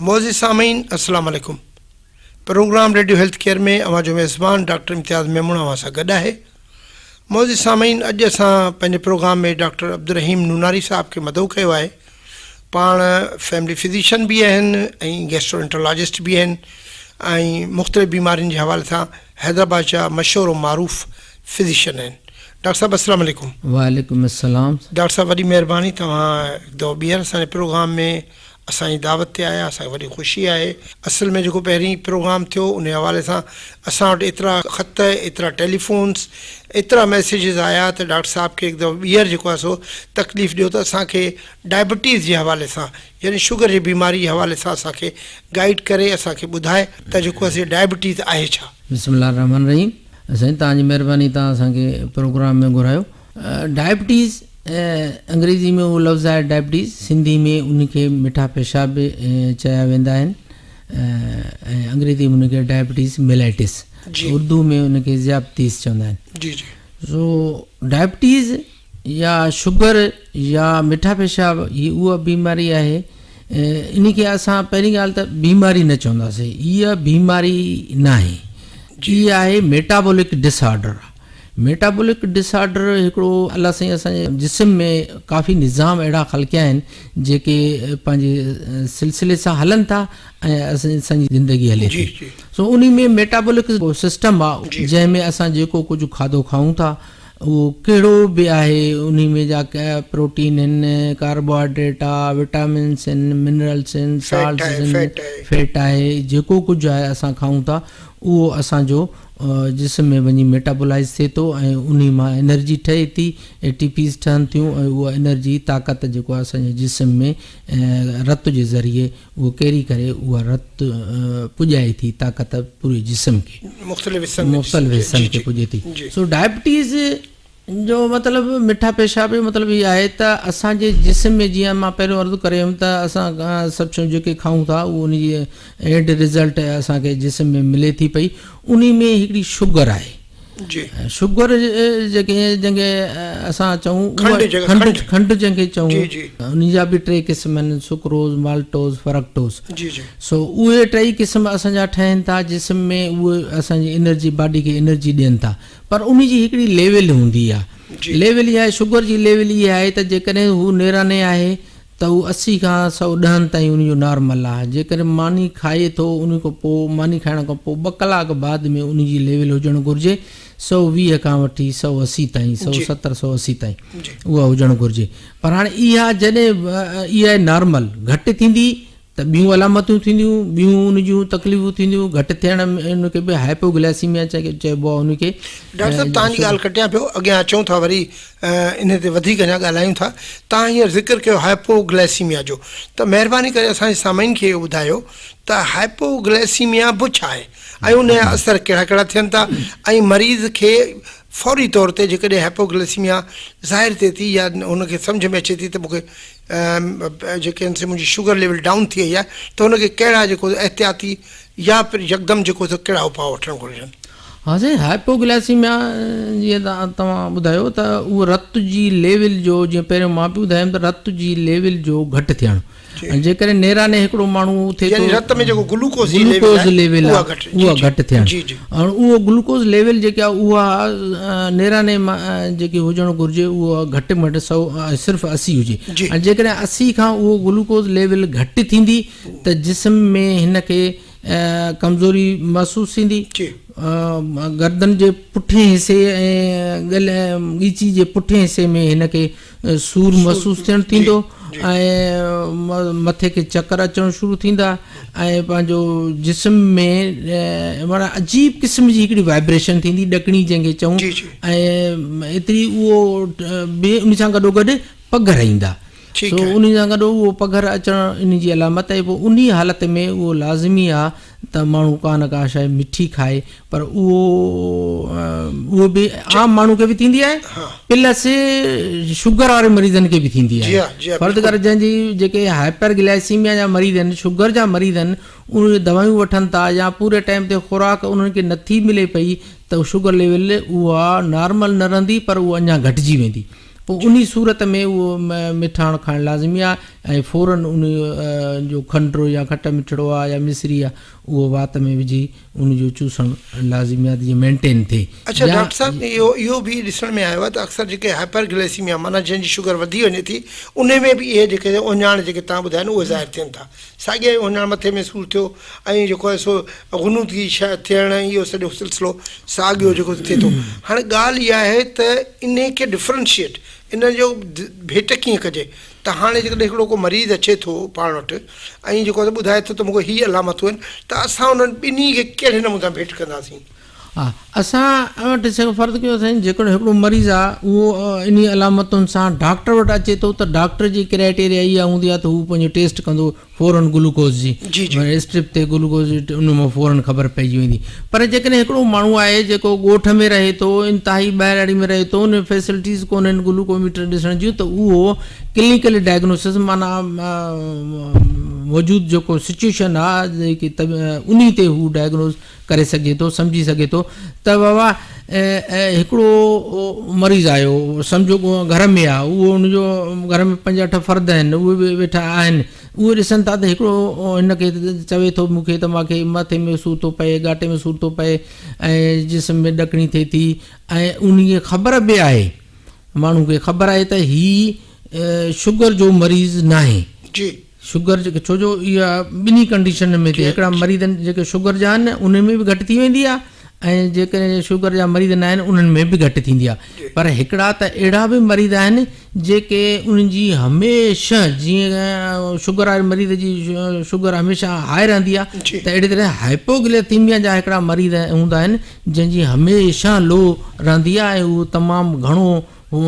معزز سامعين السلام عليڪم پروگرام ريڊيو هيلٿ ڪيئر ۾ اوهان جو ميزبان ڊاڪٽر امتياز ميمڻ اوهان سان گڏ آهي. معزز سامعين اڄ اسان پنهنجي پروگرام ۾ ڊاڪٽر عبدالرحيم نوناري صاحب کي مدعو ڪيو آهي. پاڻ فيملي فزيشن به آهن ۽ گيسٽرو انٽرالاجسٽ به آهن ۽ مختلف بيمارين جي حوالي سان حيدرآباد جا مشهور و معروف فزيشن آهن. ڊاڪٽر صاحب السلام عليڪم. وعليڪم السلام. ڊاڪٽر صاحب وڏي مهرباني توهان هڪ دفعو ٻيهر اسان جي پروگرام ۾ اسان جي دعوت تي آيا اسان کي وڏي خوشي آهي. اصل ۾ جيڪو پهرين پروگرام ٿيو انهي حوالي سان اسان وٽ ايترا خط ايترا ٽيليفونس ايترا ميسيجز آيا ته ڊاڪٽر صاحب کي هڪ دفعو ٻيهر جيڪو آهي سو تڪليف ڏيو ته اسان کي ڊائبٽيز جي حوالي سان يعني شگر جي بيماري جي حوالي سان اسان کي گائيڊ ڪري اسان کي ٻڌائي ته جيڪو آهي سو ڊائبٽيز آهي ڇا؟ بسم الله الرحمٰن الرحيم سائين توهان جي مهرباني توهان اسان کي پروگرام ۾ گهرايو. ڊائبٽيز انگريزي ۾ اهو لفظ آهي ڊائبٽيز سنڌي ۾ ان کي مٺا پيشاب به چيا ويندا آهن ۽ انگريزي ۾ ان کي ڊائبٽيز ميلائٽس اردو ۾ ان کي ذيابطيس چوندا آهن جي جي سو ڊائبٽيز يا شگر يا مٺا پيشاب هي اها بيماري آهي ان کي اسان پهرين ڳالهه ته بيماري نه چونداسين اها بيماري ناهي هي آهي metabolic disorder metabolic disorder هڪڙو الله سائين اسان جي جسم ۾ ڪافي نظام اهڙا خلقيا آهن جيڪي پنهنجي سلسلي سان هلن ٿا ۽ اسان جي زندگي هلي ٿي سو انهي ۾ ميٽابولڪ سسٽم آ جنهن ۾ اسان جيڪو ڪجهه کاڌو کائون ٿا اهو ڪهڙو به آهي انهي ۾ جا پروٽين آهن ڪاربوهائيڊريٽ آ وٽامنس آهن منرلس آهن سالٽس آهن فيٽ آهي جيڪو ڪجهه آهي اسان کائون ٿا اهو اسان جو جسم ۾ وڃي ميٽابولائيز ٿئي ٿو ۽ انهي مان انرجي ٺهي ٿي، اي ٽي پيز ٺهن ٿيون ۽ اها انرجي، طاقت، جيڪو آهي اسان جي جسم ۾ رت جي ذريعي اهو ڪيري ڪري اها رت پڄائي ٿي طاقت پوري جسم کي مختلف حصن ۾ مختلف حصن کي پڄي ٿي. سو ڊائبٽيز جو مطلب مٺا پيشاب جو مطلب هي آهي ته اسان جي جسم ۾ جيئن مان پهريون عرض ڪري ويم ته اسان سڀ شيون جيڪي کائون ٿا اهو ان جي اينڊ رزلٽ اسان کي جسم ۾ ملي ٿي پئي انهي ۾ هڪڙي شگر آهي جي شگر جيڪي جنهن کي اسان چئون کنڊ کنڊ جنهن کي چئون انهي جا به ٽي قسم آهن سڪروز مالٽوز فرڪٽوز جي جي سو اهي ٽئي قسم اسان جا ٺهن ٿا جسم ۾ اهي اسان جي انرجي باڊي کي انرجي ڏين ٿا پر انهي جي هڪڙي ليول هوندي آ. ليول اها آهي شگر جي ليول اها آهي ته جيڪڏهن هو نيراني آهي ته هو 80 کان 110 تائين انهي جو نارمل آ. جيڪڏهن ماني کائي ٿو انهي کان پوء ماني کائڻ کان پوء ٻه ڪلاڪ بعد ۾ انهي جي ليول هجڻ گهرجي 120 کان وٺي 180 تائين 170 180 تائين اها هجڻ گهرجي پر هاڻي اها جڏهن اها نارمل گهٽ ٿيندي ته ٻيون علامتون ٿينديون، ٻيون ان جون تڪليفون ٿينديون، گهٽ ٿيڻ ۾ ان کي به هائپو گلائسيميا چئبو آهي ان کي. ڊاڪٽر صاحب توهان جي ڳالهه ڪٽيان پيو اڳيان اچون ٿا وري انهي تي وڌيڪ اڃا ڳالهايون ٿا توهان هينئر ذڪر ڪيو هائپو گلائسيميا جو ته مهرباني ڪري اسان جي سامعين کي اهو ٻڌايو ته هائپو گلائسيميا به ڇا آهي ۽ ان جا اثر ڪهڙا ڪهڙا ٿين ٿا ۽ مريض کي فوري طور تي جيڪڏهن هائپو گلائسيميا ظاهر ٿئي ٿي يا هن کي سمجهه ۾ اچي ٿي ته مون کي جيڪي آهن سي منهنجي شگر ليول ڊائون ٿي وئي آهي ته هن کي ڪهڙا جيڪو احتياطي يا پھر يڪدم جيڪو سو ڪهڙا اپاء وٺڻ گهرجن. ها سائين هائپوگلائسيميا جيئن توهان ٻڌايو ته اهو رت جي ليول جو جيئن پهريون مان به ٻڌايم ته رت جي ليول جو گهٽ ٿيڻ ۽ جيڪڏهن نيراني هڪڙو ماڻهو اٿي ٿو يعني رت ۾ جيڪو گلوڪوز جي ليول آهي اها گهٽ ٿيڻ ۽ اهو گلوڪوز ليول جيڪي آهي اها نيراني مان جيڪي هجڻ گهرجي اهو گهٽ ۾ گهٽ سو صرف 80 هجي ۽ جيڪڏهن 80 کان اهو گلوڪوز ليول گهٽ ٿيندي ته جسم ۾ هن کي ڪمزوري محسوس ٿيندي گردن جي پٺين حصي ۽ ڳل ڳچي جي پٺين حصي ۾ هن کي سور محسوس ٿيڻ ٿيندو ۽ مٿي کي چڪر اچڻ شروع ٿيندا ۽ پنهنجو جسم ۾ معنيٰ عجيب قسم جي هڪڙي وائبريشن ٿيندي ڏڪڻي جنهن کي چئون ۽ ايتري اهو به ان سان گڏو گڏ پگهر ايندا سو ان سان گڏ اهو پگهر اچڻ ان جي علامت آهي پوء انهي حالت ۾ اهو لازمي آهي ته ماڻهو ڪا نه ڪا شيء مٺي کائي پر اهو اهو به عام ماڻهو کي به ٿيندي آهي پلس شگر واري مريضن کي به ٿيندي آهي فرض ڪر جنهن جي جيڪي هائپر گلائسيميا جا مريض آهن شگر جا مريض آهن اهي دوائيون وٺن ٿا يا پوري ٽائيم تي خوراڪ انهن کي نٿي ملي پئي ته شگر ليول اها نارمل نه رهندي پر اها اڃا گهٽجي ويندي. پوء انهي صورت ۾ اهو مٺاڻ کائڻ لازمي آهي ۽ فورن ان جو کنڊ يا کٽ مٺڙو آهي يا مصري آهي اهو وات ۾ وجهي ان جو چوسڻ لازمي آهي ته جيئن مينٽين ٿئي. اڇا ڊاڪٽر صاحب اهو اهو به ڏسڻ ۾ آيو آهي ته اڪثر جيڪي هائپر گليسيميا معنيٰ جنهن جي شگر وڌي وڃي ٿي انهي ۾ به اهي جيڪي اهڃاڻ جيڪي توهان ٻڌايا آهن اهي ظاهر ٿين ٿا ساڳيا ئي اهڃاڻ مٿي ۾ سور ٿيو ۽ جيڪو آهي سو غنودگي ٿيڻ ۽ اهو سڄو سلسلو ساڳيو جيڪو ٿئي ٿو هاڻي ڳالهه اها آهي ته انهي کي ڊفرنشيٽ ان جو ڀيٽ ڪيئن ڪجي ته هاڻي جيڪڏهن هڪڙو ڪو مريض اچي ٿو پاڻ وٽ ۽ جيڪو آهي ٻڌائي ٿو ته مون کي هي علامتون آهن ته اسان انهن ٻنهي کي ڪهڙي نموني سان ڀيٽ ڪنداسين؟ ها اسان وٽ فرض ڪيو سائين جيڪڏهن هڪڙو مريض آهي اهو انهي علامتن سان ڊاڪٽر وٽ اچي ٿو ته ڊاڪٽر جي ڪرائيٽيريا اها هوندي آهي ته هو پنهنجو ٽيسٽ ڪندو فورن گلوڪوز جي جي جي اسٽرپ تي گلوڪوز جي ان مان فورن خبر پئجي ويندي پر جيڪڏهن هڪڙو ماڻهو آهي جيڪو ڳوٺ ۾ رهي ٿو انتهائي ٻهراڙي ۾ رهي ٿو ان ۾ فيسلٽيز ڪونهن گلوڪوميٽر ڏسڻ جون ته اهو ڪلينيڪل ڊائگنوسس معنيٰ موجود جيڪو سچويشن آهي جيڪي انهي تي هو ڊائگنوز ڪري سگهجي ٿو سمجهي سگهي ٿو ته بابا هڪڙو مريض آيو سمجهو گهر ۾ آ اهو ان جو گهر ۾ پنج اٺ فرد آهن اهي به ويٺا آهن اهي ڏسن ٿا ته هڪڙو هن کي چوي ٿو مون کي ته مان کي مٿي ۾ سور ٿو پئي ڳاٽي ۾ سور ٿو پئي ۽ جسم ۾ ڏڪڻي ٿئي ٿي ۽ ان کي خبر به آهي ماڻهو کي خبر آهي ته هي شگر جو مريض ناهي جي شگر جيڪي ڇو جو اها ٻنهي ڪنڊيشن ۾ ٿئي هڪڙا مريض جيڪي شگر جا آهن انهن ۾ به گهٽ ٿي ويندي آهي ۽ جيڪڏهن شگر جا مريض نه آهن انهن ۾ به گهٽ ٿيندي آهي پر هڪڙا ته اهڙا به مريض آهن جيڪي انهن جي هميشه جيئن شگر واري مريض جي شگر هميشه هاء رهندي آهي ته اهڙي طرح هائپوگليٿيميا جا هڪڙا مريض هوندا آهن جن جي هميشه لو رهندي آهي ۽ اهو تمام گهڻو هو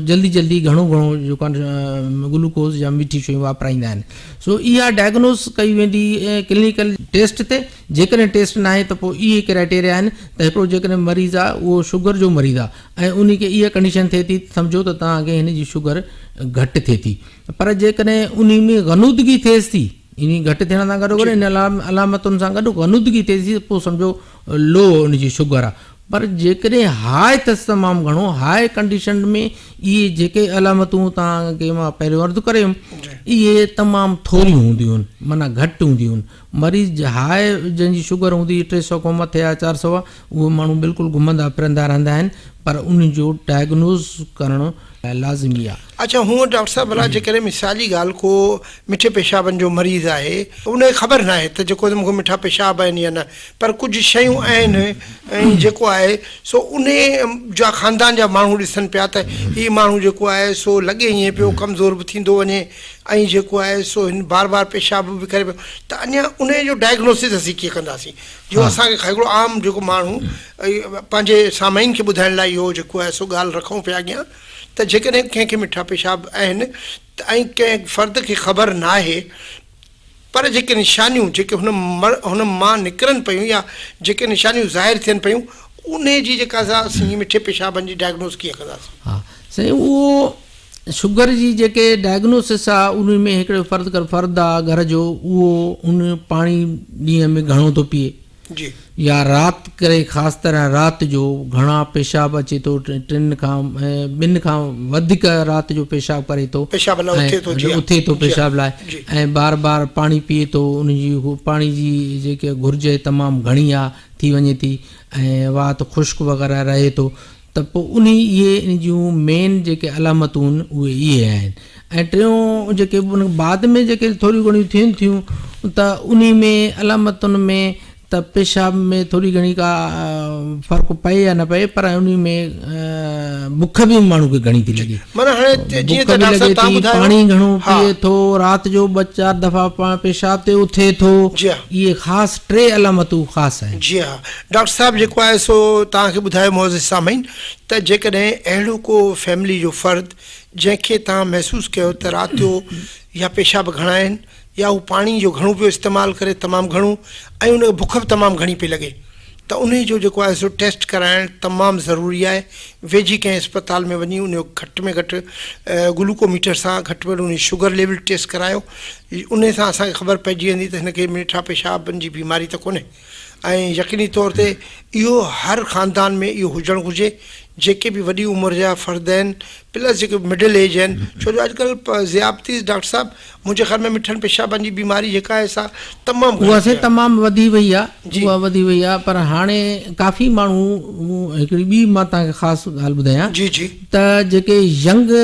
جلدي جلدي گهڻو گهڻو جيڪو آهي گلوڪوز يا مٺي شيون واپرائيندا آهن سو اها ڊائگنوز ڪئي ويندي ڪلينيڪل ٽيسٽ تي جيڪڏهن ٽيسٽ ناهي ته پوء اهي ڪرائيٽيريا آهن ته هڪڙو جيڪڏهن مريض آهي اهو شگر جو مريض آهي ۽ ان کي اها ڪنڊيشن ٿئي ٿي ته سمجهو ته توهان کي هن جي شگر گهٽ ٿئي ٿي پر جيڪڏهن ان ۾ غنودگي ٿئيس ٿي انهي گهٽ ٿيڻ سان گڏو گڏ ان علامتن سان گڏ غنودگي ٿئي ٿي پوء سمجهو لو ان جي شگر آهي پر جيڪڏهن هاء اٿس تمام گهڻو هاء ڪنڊيشن ۾ اهي جيڪي علامتون توهان کي مان پهريون عرض ڪري ويم اهي تمام ٿوريون هونديون آهن معنيٰ گهٽ هونديون آهن مريض هاء جنهن جي شگر هوندي 300 کان مٿي آهي 400 آهي اهي ماڻهو بلڪل گهمندا ڦرندا رهندا آهن پر انهن جو ڊائگنوز ڪرڻ لازمي آهي. اڇا هونء ڊاڪٽر صاحب ڀلا جيڪڏهن مثال جي ڳالهه ڪو مٺي پيشابن جو مريض آهي ان کي خبر ناهي ته جيڪو مون کي مٺا پيشاب آهن يا نه پر ڪجهه شيون آهن ۽ جيڪو آهي سو انهي جا خاندان جا ماڻهو ڏسن پيا ته هي ماڻهو جيڪو آهي سو لڳي ائين پيو ڪمزور به ٿيندو وڃي ۽ جيڪو آهي سو هن بار بار پيشاب به ڪري پيو ته اڃا انهي جو ڊائگنوسز اسين ڪيئن ڪنداسين جو اسان کي هڪڙو عام جيڪو ماڻهو پنهنجي سامعين کي ٻڌائڻ لاء اهو جيڪو آهي سو ڳالهه رکون پيا اڳيان ته جيڪڏهن ڪنهن کي مٺا پيشاب آهن ۽ ڪنهن فرد کي خبر ناهي پر جيڪي نشانيون جيڪي هن هن مان نڪرن پيون يا جيڪي نشانيون ظاهر ٿين پيون انهي جي جيڪا سا اسين مٺي پيشابن جي ڊائگنوز ڪيئن ڪنداسين؟ ها سائين اهو شگر جي جيڪي ڊائگنوسس آ ان ۾ هڪڙو فرض ڪر فرد آ گهر جو اهو ان پاڻي ڏينهن ۾ گهڻو ٿو پيئي جي يا رات ڪري خاص طرح رات جو گهڻا پيشاب اچي ٿو ٽن کان ٻن کان وڌيڪ رات جو پيشاب ڪري ٿو پيشاب لاء اٿي ٿو جي اٿي ٿو پيشاب لاء ۽ بار بار پاڻي پيئي ٿو ان جي پاڻي جي جيڪي گهرج تمام گهڻي آ ٿي وڃي ٿي ۽ وات خشڪ وغيره رهي ٿو ته پوء انهي اهي ان جون مين جيڪي علامتون اهي اهي آهن ۽ ٽيون جيڪي ان بعد ۾ جيڪي ٿوريون گهڻيون ٿين ٿيون ته انهي ۾ علامتن ۾ ته پيشاب ۾ ٿوري گهڻي ڪا فرق پئي يا نه پئي پر انهي ۾ بک به ماڻهو کي گهڻي ٿي لڳي معنيٰ هاڻي جيئن بک ته به ڊاڪٽر لڳي صاحب تان ٿي ٻڌايو پاڻي گهڻو ها پيئي ٿو رات جو ٻه چار دفعا پيشاب تي اٿي ٿو جي ها اهي خاص ٽي علامتون خاص آهن. جي ها ڊاڪٽر صاحب جيڪو آهي سو توهان کي ٻڌايو معزز سامعين ته جيڪڏهن اهڙو ڪو فيملي جو فرد جنهن کي توهان محسوس ڪيو ته رات جو يا پيشاب گهڻا آهن يا هو پاڻي جو گهڻو پيو استعمال ڪري تمام گهڻو ۽ ان کي بک به تمام گهڻي پئي لڳي ته انهي جو جيڪو آهي سو ٽيسٽ ڪرائڻ تمام ضروري آهي ويجهي ڪنهن اسپتال ۾ وڃي ان جو گهٽ ۾ گهٽ گلوڪو ميٽر سان گهٽ ۾ گهٽ ان جي شگر ليول ٽيسٽ ڪرايو انهي سان اسان کي خبر پئجي ويندي ته هن کي ميٺا پيشابن جي بيماري ته ڪونهي ۽ يقيني طور تي اهو هر خاندان ۾ اهو هجڻ گهرجي جيڪي به وڏي عمر جا فرد آهن پلس جيڪي مڊل ايج آهن ڇو جو اڄڪلهه ذيابطيس ڊاڪٽر صاحب منهنجي خيال ۾ مٺن پيشابن جي بيماري جيڪا آهي سا تمام اها سائين تمام وڌي وئي آهي اها وڌي وئي آهي پر هاڻي ڪافي ماڻهو هڪڙي ٻي مان توهان کي خاص ڳالهه ٻڌايان جي جي ته جيڪي ينگ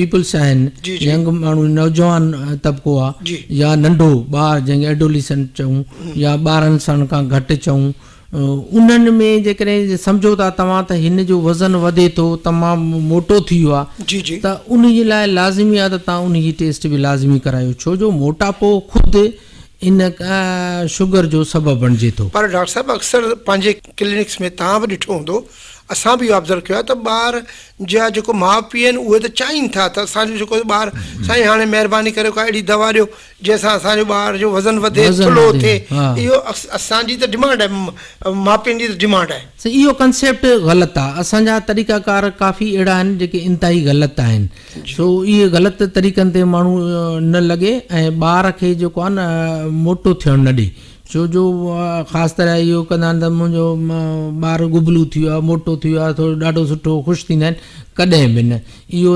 پيپلس آهن ينگ ماڻهو نوجوان طبقو آهي يا ننڍو ٻار جنهن کي ايڊوليسنٽ چئون يا 12 سالن کان گهٽ چئون انهن ۾ جيڪڏهن سمجهو ٿا توهان ته هن جو وزن وڌي ٿو تمام موٽو ٿي ويو آهي جي جي ته انهي جي لاء لازمي آهي ته توهان انهي جي ٽيسٽ به لازمي ڪرايو ڇو جو موٽاپو خود ان شگر جو سبب بڻجي ٿو. پر ڊاڪٽر صاحب اڪثر پنهنجي ڪلينڪس ۾ توهان به ڏٺو هوندو اسان به اهو آبزرو ڪيو آهي ته ٻار جا جيڪو ماء پيء آهن اهي ته چاهين ٿا ته اسان جو جيڪو ٻار سائين هاڻي مهرباني ڪري ڪا اهڙي دوا ڏيو جنهن سان اسان جو ٻار جو وزن وڌي ٿلهو ٿئي اهو اسان جي ته ڊمانڊ آهي ماء پيئن جي ته ڊمانڊ آهي. سائين اهو ڪنسيپٽ غلط آهي اسان جا طريقا ڪار ڪافي اهڙا آهن جيڪي انتهائي غلط آهن سو اهي غلط طريقن تي ماڻهو نه لڳي ۽ ٻار کي جيڪو آهي نه موٽو ٿيڻ نه ڏي ڇو جو خاص طرح اهو ڪندا آهن ته منهنجو ٻار ڳبلو ٿي ويو آهي موٽو ٿي ويو آهي ٿورو ڏاڍو سٺو خوش ٿيندا آهن ڪڏهن به نه اهو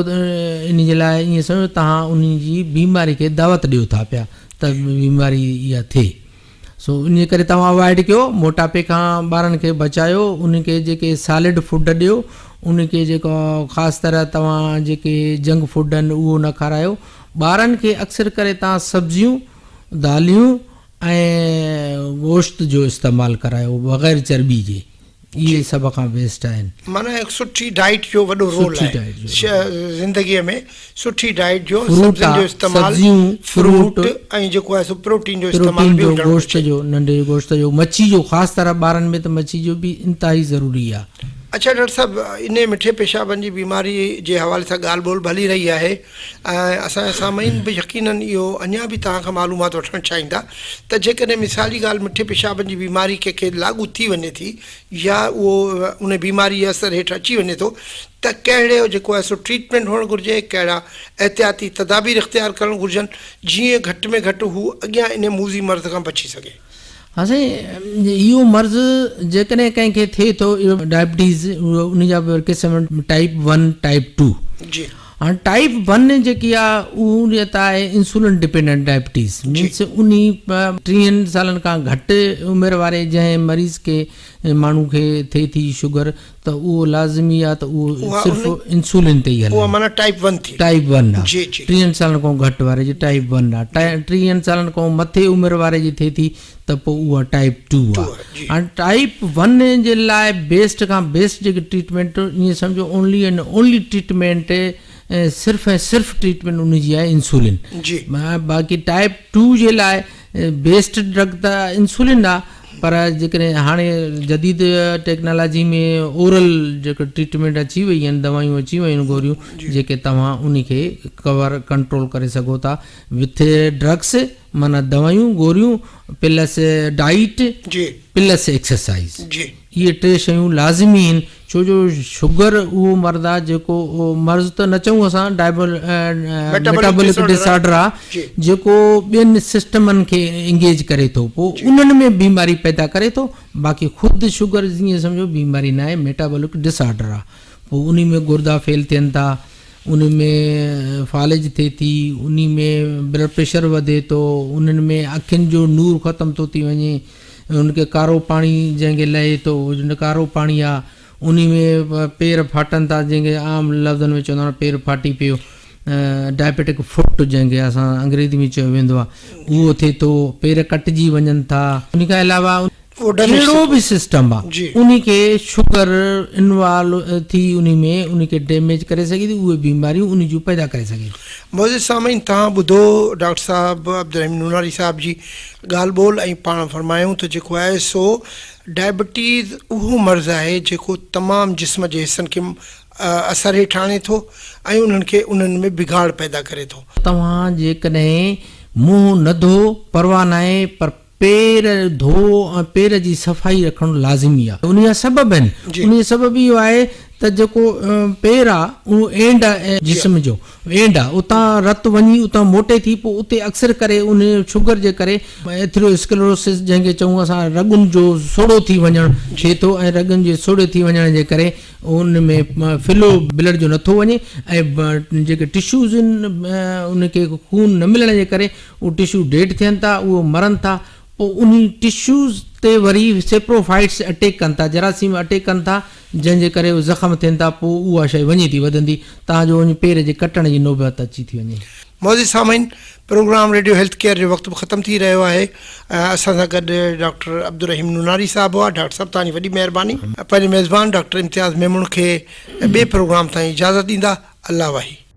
ان جي لاء ائين سمجهو توهان ان جي بيماري کي دعوت ڏيو ٿا پيا ته بيماري اها ٿئي سو ان جي ڪري توهان اوائڊ ڪيو موٽاپي کان ٻارن کي بچايو ان کي جيڪي سالڊ فوڊ ڏيو ان کي جيڪو خاص طرح توهان جيڪي جنڪ فوڊ آهن اهو نه کارايو ٻارن کي اڪثر ڪري توهان سبزيون داليون ۽ گوشت جو استعمال ڪرايو بغير چرٻي جي اهي سڀ کان بيسٽ آهن. معنيٰ هڪ سٺي ڊائيٽ جو وڏو رول آهي زندگي ۾ سٺي ڊائيٽ جو سبزين جو استعمال فروٽ ۽ جيڪو آهي سو پروٽين جو استعمال به هجڻ گوشت جو ننڍي گوشت جو مڇي جو خاص طرح ٻارن ۾ ته مڇي جو به انتهائي ضروري آهي. اڇا ڊاڪٽر صاحب انهي مٺي پيشابن جي بيماري جي حوالي سان ڳالهه ٻولهه به هلي رهي آهي ۽ اسان جا سامعين به يقينن اهو اڃا به توهان کان معلومات وٺڻ چاهيندا ته جيڪڏهن مثال جي ڳالهه مٺي پيشابن جي بيماري ڪنهن کي لاڳو ٿي وڃي ٿي يا اهو ان بيماري جي اثر هيٺ اچي وڃي ٿو ته ڪهڙي جيڪو آهي سو ٽريٽمينٽ هئڻ گهرجي ڪهڙا احتياطي تدابير اختيار ڪرڻ گهرجن جيئن گهٽ ۾ گهٽ هو اڳيان ان موذي مرض کان بچي سگهي. ها سائين اهو مرض جيڪڏهن ڪنهن کي ٿئي ٿو اهو ڊائبٽيز ان جا به قسم آهن ٽائيپ ون ٽائيپ ٽو جي هاڻ ٽائيپ ون جيڪي آ اهو ته آهي انسولين ڊپينڊنٽ ڊائبٽيز مينس انهي ٽيهن سالن کان گهٽ عمر واري جنهن مريض کي ماڻهو کي ٿئي ٿي شگر ته اهو لازمي آ ته اهو صرف انسولين تي ئي هلي اها معنيٰ ٽائيپ ون ٿي ٽائيپ ون آ ٽيهن سالن کان گهٽ واري جي ٽائيپ ون آ ٽيهن سالن کان مٿي عمر واري جي ٿئي ٿي ته پوء اها ٽائيپ ٽو آ. هاڻي ٽائيپ ون جي لاء بيسٽ کان بيسٽ جيڪي ٽريٽمينٽ ائين سمجهو اونلي اينڊ اونلي ٽريٽمينٽ صرف ۽ صرف ٽريٽمينٽ ان جي آهي انسولين باقي ٽائيپ ٽو جي لاء بيسٽ ڊرگ ته انسولين آ پر جيڪڏهن هاڻي جديد ٽيڪنالاجي ۾ اورل جيڪو ٽريٽمينٽ اچي وئي آهن دوائيون اچي ويون آهن گوريون جيڪي توهان ان کي ڪور ڪنٽرول ڪري سگهو ٿا وٿ ڊرگس معنيٰ دوائيون، گوريون، پلس ڊائيٽ، جي. Plus exercise. جي. اهي ٽي شيون لازمي آهن ڇو جو شگر اهو مرض آهي جيڪو مرض ته نه چئون اسان ميٽابولڪ ڊس آرڊر آهي جيڪو ٻين سسٽمن کي انگيج ڪري ٿو پوء انهن ۾ بيماري پيدا ڪري ٿو باقي خود شگر جيئن سمجهو بيماري ناهي ميٽابولڪ ڊس آرڊر آهي پوء انهي ۾ گردا فيل ٿين ٿا انهي ۾ فالج ٿئي ٿي، انهي ۾ بلڊ پريشر وڌي ٿو، انهن ۾ اکين جو نور ختم ٿو ٿي وڃي، ان کي ڪارو پاڻي جنهن کي لهي ٿو ڪارو پاڻي آ، انهي ۾ پير ڦاٽن ٿا جنهن کي عام لفظن ۾ چوندا آهن پير ڦاٽي پيو، ڊائبيٽڪ فوٽ جنهن کي اسان انگريزي ۾ چيو ويندو آ اهو ٿئي ٿو، پير ڪٽجي وڃن ٿا، انهي کان علاوه. جهڙو به سسٽم آ انهي کي شگر انوالو ٿي انهي ۾ انهي کي ڊيميج ڪري سگهي ٿي اهي بيماريون انهي جون پيدا ڪري سگهي ٿي. معزز سامعين توهان ٻڌو ڊاڪٽر صاحب عبدالرحيم نوناري صاحب جي ڳالهه ٻولهه ۽ پاڻ فرمايائون ته جيڪو آهي سو ڊائبٽيز اهو مرض آهي جيڪو تمام جسم جي حصن کي اثر هيٺ آڻي ٿو ۽ انهن کي انهن ۾ بگاڙ پيدا ڪري ٿو. توهان جيڪڏهن منهن نه ڌو پرواهه ناهي پر پير ڌو ۽ پير جي صفائي رکڻ لازمي آهي. ان جا سبب آهن. ان جو سبب اهو آهي ته جيڪو پير آ اهو اينڊ آ جسم جو اينڊ آ اتان رت وڃي اتان موٽي ٿي پوء اتي اڪثر ڪري ان شگر جي ڪري ايٿرو اسڪلروسس جنهن کي چئون اسان رڳن جو سوڙهو ٿي وڃڻ ٿئي ٿو ۽ رڳن جي سوڙهي ٿي وڃڻ جي ڪري ان ۾ فلو بلڊ جو نٿو وڃي ۽ جيڪي ٽشوز آهن ان کي خون نه ملڻ جي ڪري اهي ٽشو ڊيڊ ٿين ٿا اهي مرن ٿا پوء انهي ٽشوز تي وري سيپروفائٽس اٽيڪ ڪن ٿا جراثيم اٽيڪ ڪن ٿا جنهن جي ڪري اهي زخم ٿين ٿا پوء اها شيء وڃي ٿي وڌندي تان جو وڃي پير جي ڪٽڻ جي نوبت اچي ٿي وڃي. معزز سامعين پروگرام ريڊيو هيلٿ ڪيئر جو وقت به ختم ٿي رهيو آهي اسان سان گڏ ڊاڪٽر عبدالرحيم نوناري صاحب هئا ڊاڪٽر صاحب توهان جي وڏي مهرباني پنهنجي ميزبان ڊاڪٽر امتياز ميمڻ کي ٻئي پروگرام تائين اجازت ڏيندا الله واهي.